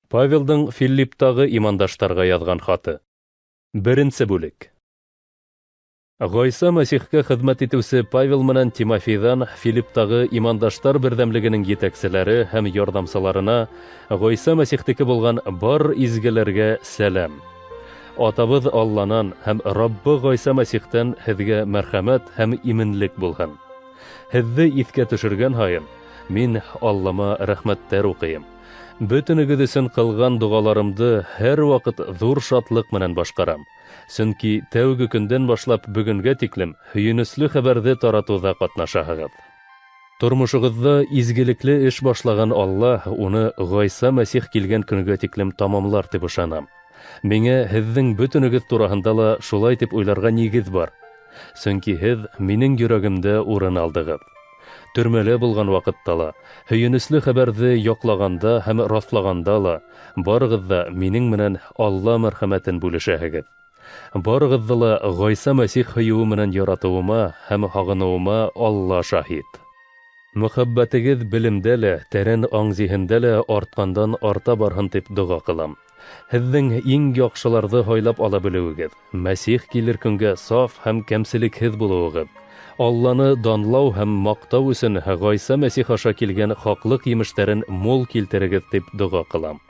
Павелдың Филипптағы имандаштарға яҙған хаты. Беренсе бүлек. Ғайса Мәсихкә хеҙмәт итеүсе Павел менән Тимофейҙан Филипптағы имандаштар берҙәмлегенең етәкселәре һәм ярҙамсыларына, Ғайса Мәсихтеке булған бар изгеләргә сәләм. Атабыҙ Алланан һәм Раббы Ғайса Мәсихтән һеҙгә мәрхәмәт һәм именлек булһын. Һеҙҙе иҫкә төшөргән һайын, мин Аллама рәхмәттәр уҡыйым. Бөтөнөгөҙ өсөн ҡылған доғаларымды һәр ваҡыт ҙур шатлыҡ менән башҡарам. Сөнки тәүге көндән башлап бөгөнгә тиклем һөйөнөслө хәбәрҙе таратыуҙа ҡатнашаһығыҙ. Тормошоғоҙҙа изгелекле эш башлаған Алла уны Ғайса Мәсих килгән көнгә тиклем тамамлар тип ышанам. Миңә һеҙҙең бөтөнөгөҙ тураһында ла шулай тип уйларға нигеҙ бар. Сөнки һеҙ минең йөрәгемдә урын алдығыҙ. Төрмәлә булған ваҡытта ла, һөйөнөслө хәбәрҙе яҡлағанда һәм раҫлағанда ла, барығыҙ ҙа минең менән Алла мәрхәмәтен бүлешәһегеҙ. Барығыҙҙы ла Ғайса Мәсих һөйөүе менән яратыуыма һәм һағыныуыма Алла шаһит. Мөхәббәтегеҙ белемдә лә, тәрән аң-зиһендә лә артҡандан арта барһын тип доға ҡылам. Һеҙҙең иң яҡшыларҙы һайлап ала белеүегеҙ, Мәсих килер көнгә саф һәм кәмселекһеҙ булыуығыҙ, Алланы данлау һәм маҡтау өсөн Ғайса Мәсих аша килгән хаҡлыҡ емештәрен мул килтерегеҙ тип доға ҡылам.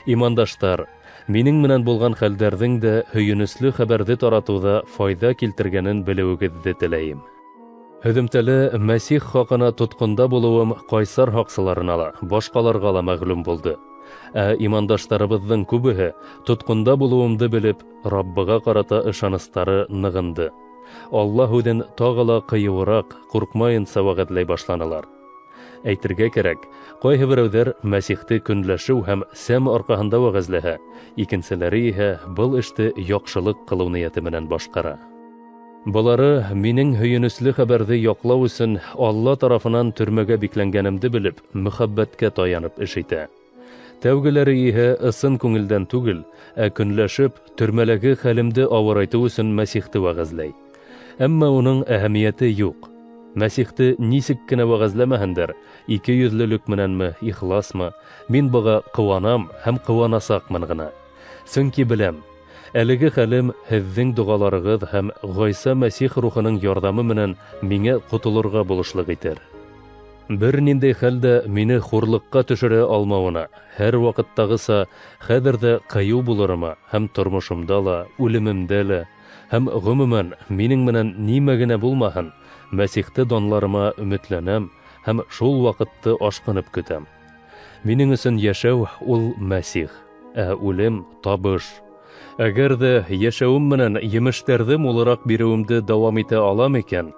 Имандаштар, минең менән булған хәлдәрҙең дә һөйөнөслө хәбәрҙе таратыуҙа файҙа килтергәнен белеүегеҙҙе теләйем. Һөҙөмтәлә Мәсих хаҡына тотҡонда булыуым ҡайсар һаҡсыларына ла, башҡаларға ла мәғлүм булды. Ә имандаштарыбыҙҙың күбеһе тотҡонда булыуымды белеп, Раббыға ҡарата ышаныстары нығынды. Алла һүҙен тағы ла ҡыйыуыраҡ, ҡурҡмайынса вәғәҙләй башланылар. Әйтергә кәрәк, ҡайһы берәүҙәр Мәсихте көнләшеү һәм сәм арҡаһында вәғәзләһә, икенселәре иһә был эште яҡшылыҡ ҡылыу ниәте менән башҡара. Былары минең һөйөнөслө хәбәрҙе яҡлау өсөн Алла тарафынан төрмәгә бикләнгәнемде белеп, мөхәббәткә таянып эш итә. Тәүгеләре иһә ысын күңелдән түгел, ә көнләшеп, төрмәләге хәлемде ауырайтыу өсөн Мәсихте вәғәзләй. Әммә уның әһәмиәте юҡ. Мәсихте нисек кенә вәғәзләмәһендәр, икейөҙлөлөк менәнме, ихласмы, мин быға ҡыуанам һәм ҡыуанасаҡмын ғына. Сөнки беләм, әлеге хәлем һеҙҙең доғаларығыҙ һәм Ғайса Мәсих Рухының ярҙамы менән миңә ҡотолорға булышлыҡ итер. Бер ниндәй хәл дә мине хурлыҡҡа төшөрә алмауына, һәр ваҡыттағыса хәҙер ҙә ҡыйыу булырыма һәм тормошомда ла, үлемемдә лә, һәм ғөмүмән минең менән нимә генә булмаһын, Мәсихте данларыма өмөтләнәм һәм шул ваҡытты ашҡынып көтәм. Минең өсөн йәшәү ул Мәсих, ә үлем табыш. Әгәр ҙә йәшәүем менән емештәрҙе мулыраҡ биреүемде дауам итә алам икән,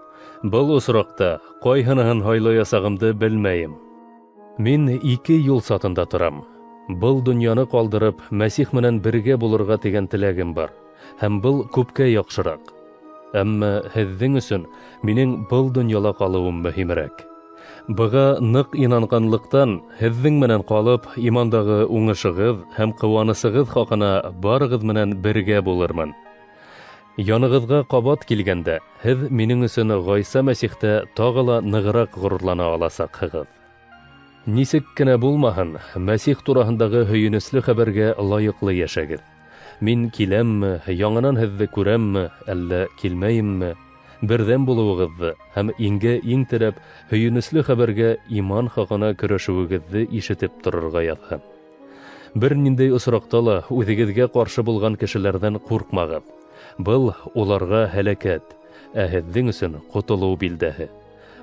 был осраҡта ҡайһыныһын һайлаясағымды белмәйем. Мин ике юл сатында торам. Был донъяны ҡалдырып, Мәсих менән бергә булырға тигән теләгем бар, һәм был күпкә яҡшыраҡ. Әммә һеҙҙең өсөн минең был донъяла ҡалыуым мөһимерәк. Быға ныҡ инанғанлыҡтан, һеҙҙең менән ҡалып, имандағы уңышығыҙ һәм ҡыуанысығыҙ хаҡына барығыҙ менән бергә булырмын. Янығыҙға ҡабат килгәндә, һеҙ минең өсөн Ғайса Мәсихтә тағы ла нығыраҡ ғорурлана аласаҡһығыҙ. Нисек кенә булмаһын, Мәсих тураһындағы һөйөнөслө хәбәргә лайыҡлы йәшәгеҙ. Мин киләмме, яңынан һеҙҙе күрәмме, әллә килмәйемме, берҙәм булыуығыҙҙы һәм иңгә иң терәп һөйөнөслө хәбәргә иман хаҡына көрәшеүегеҙҙе ишетеп торорға яҙһын. Бер ниндәй осраҡта ла үҙегеҙгә ҡаршы булған кешеләрҙән ҡурҡмағыҙ. Был уларға һәләкәт, ә һеҙҙең өсөн ҡотолоу билдәһе.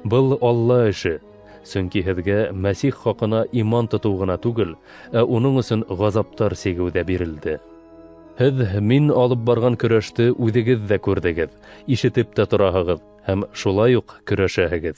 Был Алла эше, сөнки һеҙгә Мәсих хаҡына иман тотоу ғына түгел, ә уның өсөн ғазаптар сигеү ҙә бирелде. Һеҙ мин алып барған көрәште үҙегеҙ ҙә күрҙегеҙ, ишетеп тә тораһығыҙ һәм шулай уҡ көрәшәһегеҙ.